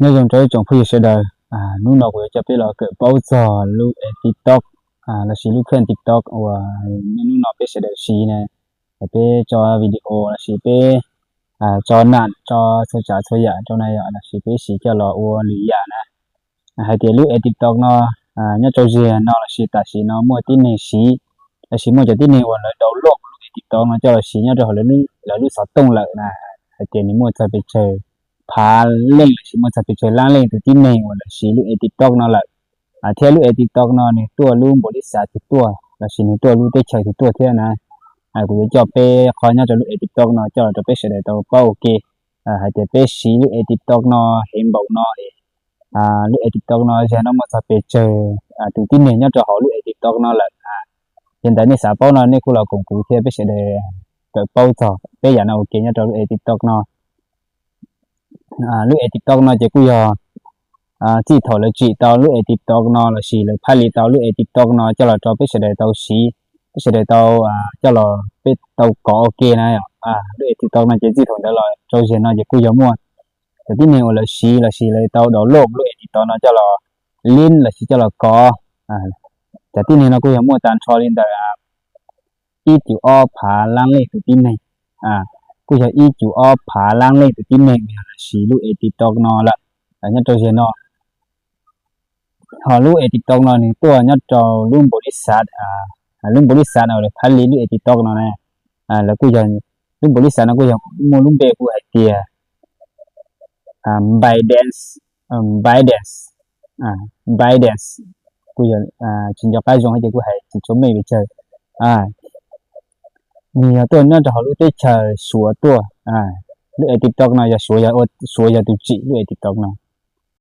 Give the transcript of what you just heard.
Nyob zoo rau ib tsoom phooj ywg sawv daws, hnub no kuv yuav coj peb los kawm paub txog lub app TikTok, lossis lub kheej TikTok uas niaj hnub no peb sawv daws siv na. Peb tso video lossis peb tso nam tso txhua tsav txhua yam rau na yom, lossis peb siv coj los ua lwm yam na. Hais tias lub app TikTok no nyob rau zaum no lossis tam sim no muaj tib neeg siv, lossis muaj cov tib neeg uas lawv download lub app TikTok no coj los siv nyob rau hauv lawv lub xov tooj lawm na. Hais tias nws muaj txog pes tsawg phav leej lossis muaj txog pes tsawg lab leej tus tib neeg uas lawv siv lub app TikTok no lawm, thiab lub app TikTok no nws tuaj lub npaum li xav twg tuaj lossis nws tuaj lub teb chaws twg tuaj thiab na. Kuv yuav coj peb qhov nyob rau lub app TikTok no coj los rau peb sawv daws tau paub ua ke. Hais tias peb siv lub app TikTok no heev npaum no, lub app TikTok no zaum no muaj txog pes tsawg tus tib neeg nyob rau hauv lub app TikTok no lawm. Yog ntawd nej xav paub no nej kuj los koom kuv thiab peb sawv daws kawm paub txog peb yam no ua ke nyob rau lub app TikTok no. Lub app TikTok no ces kuj yog txij thaum lawv tsim tau lub app TikTok no lossis lawv phaj li tau lub app TikTok no coj los rau peb sawv daws tau siv, peb sawv daws tau coj los peb tau kov ua ke na. Lub app TikTok no ces txij thaum ntawd los rau zaum no ces kuj yog muaj cov tib neeg uas lawv siv lossis lawv tau download lub app TikTok no coj los lin lossis coj los kov. Cov tib neeg no kuj yog muaj tag nrho li ntawm ib cum ob phav lab leej tus tib neeg. Kuj yog ib cum ob phav lab leej tus tib neeg uas yog lawv siv lub app TikTok no lawm nyob rau zaum no. Ho lub app TikTok no nws tuaj nyob rau lub npaum li xav, lub npaum li xav no lawv phaj li lub app TikTok no na. Lawv kuj yog lub npaum li xav no kuj yog muaj lub npe kuj hais tias ByteDance, ByteDance, ByteDance. Kuj yog tsis nco qab zoo ces kuj hais tsis tshua meej pes tsawg. Nws yog tuaj nyob rau hauv lub teb chaws Suav tuaj. Lub app TikTok no yog Suav, Suav yog tus tsim lub app TikTok no.